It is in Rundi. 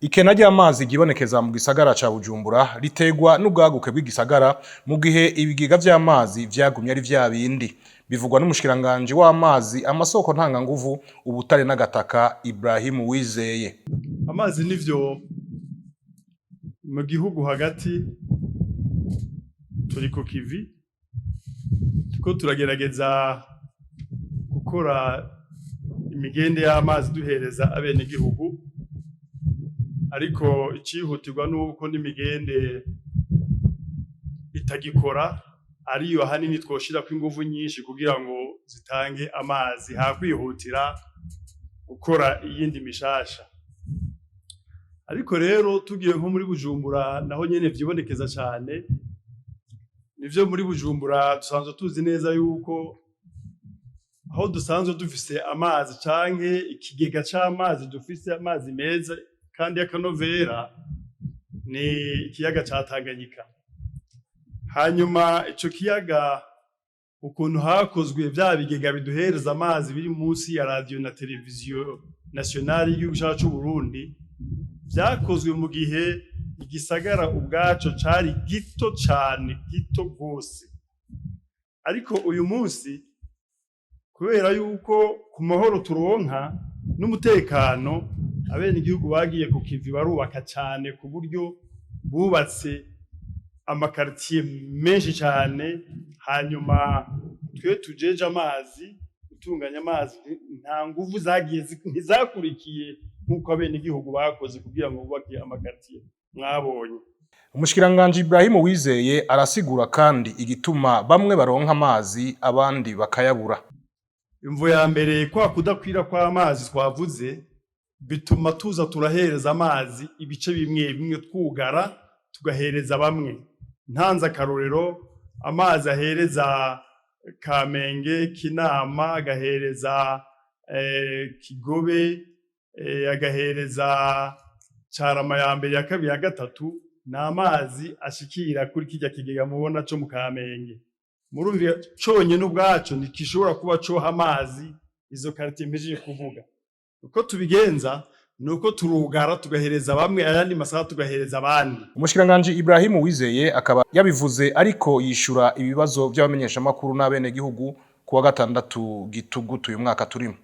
Ikena ry'amazi ryibonekeza mu gisagara ca Bujumbura riterwa n'ubwaguke bw'igisagara, mu gihe ibigega vy'amazi vyagumye ari vya bindi. Bivugwa n'umushikiranganji w'amazi, amasoko ntanganguvu, ubutare n'agataka, Ibrahim Uwizeye. Amazi nivyo, mu gihugu hagati turi ku kivi, turiko turagerageza gukora imigende y'amazi duhereza abenegihugu, ariko icihutirwa nuko n'imigende itagikora, ariyo ahanini twoshirako inguvu nyinshi kugira ngo zitange amazi, hakwihutira gukora iyindi mishasha. Ariko rero tugiye nko muri Bujumbura, naho nyene vyibonekeza cane. Nivyo, muri Bujumbura dusanzwe tuzi neza yuko aho dusanzwe dufise amazi canke ikigega c'amazi, dufise amazi meza kandi y'akanovera, ni ikiyaga ca Tanganyika. Hanyuma ico kiyaga, ukuntu hakozwe vya bigega biduhereza amazi biri munsi ya radio na televiziyo nationale y'igihugu cacu c'Uburundi, vyakozwe mu gihe igisagara ubwaco cari gito cane, gito gose. Ariko uyu munsi, kubera yuko ku mahoro turonka n'umutekano, abenegihugu bagiye ku kivi, barubaka cane, ku buryo bubatse amakaritiye menshi cane. Hanyuma twe tujeje amazi, gutunganya amazi, nta nguvu zagiye, ntizakurikiye nk'uko abenegihugu bakoze kugira ngo bubake amakaritiye mwabonye. Umushikiranganji Ibrahim Uwizeye arasigura kandi igituma bamwe baronka amazi, abandi bakayabura. Imvo ya mbere, kwa kudakwira kw'amazi twavuze, bituma tuza turahereza amazi ibice bimwe bimwe, twugara tugahereza bamwe. Ntanze akarorero, amazi ahereza Kamenge, Kinama, agahereza Kigobe, agahereza Carama ya mbere, ya kabiri, ya gatatu, ni amazi ashikira kuri kirya kigega mubona co mu Kamenge. Murumva, conyene ubwaco ntigishobora kuba coha amazi izo quartier mpejeje kuvuga. Uko tubigenza nuko turugara tugahereza bamwe, ayandi masaha tugahereza abandi. Umushikiranganji Ibrahim Uwizeye akaba yabivuze ariko yishura ibibazo vy'abamenyeshamakuru n'abenegihugu kuwa gatandatu Gitugutu uyu mwaka turimo.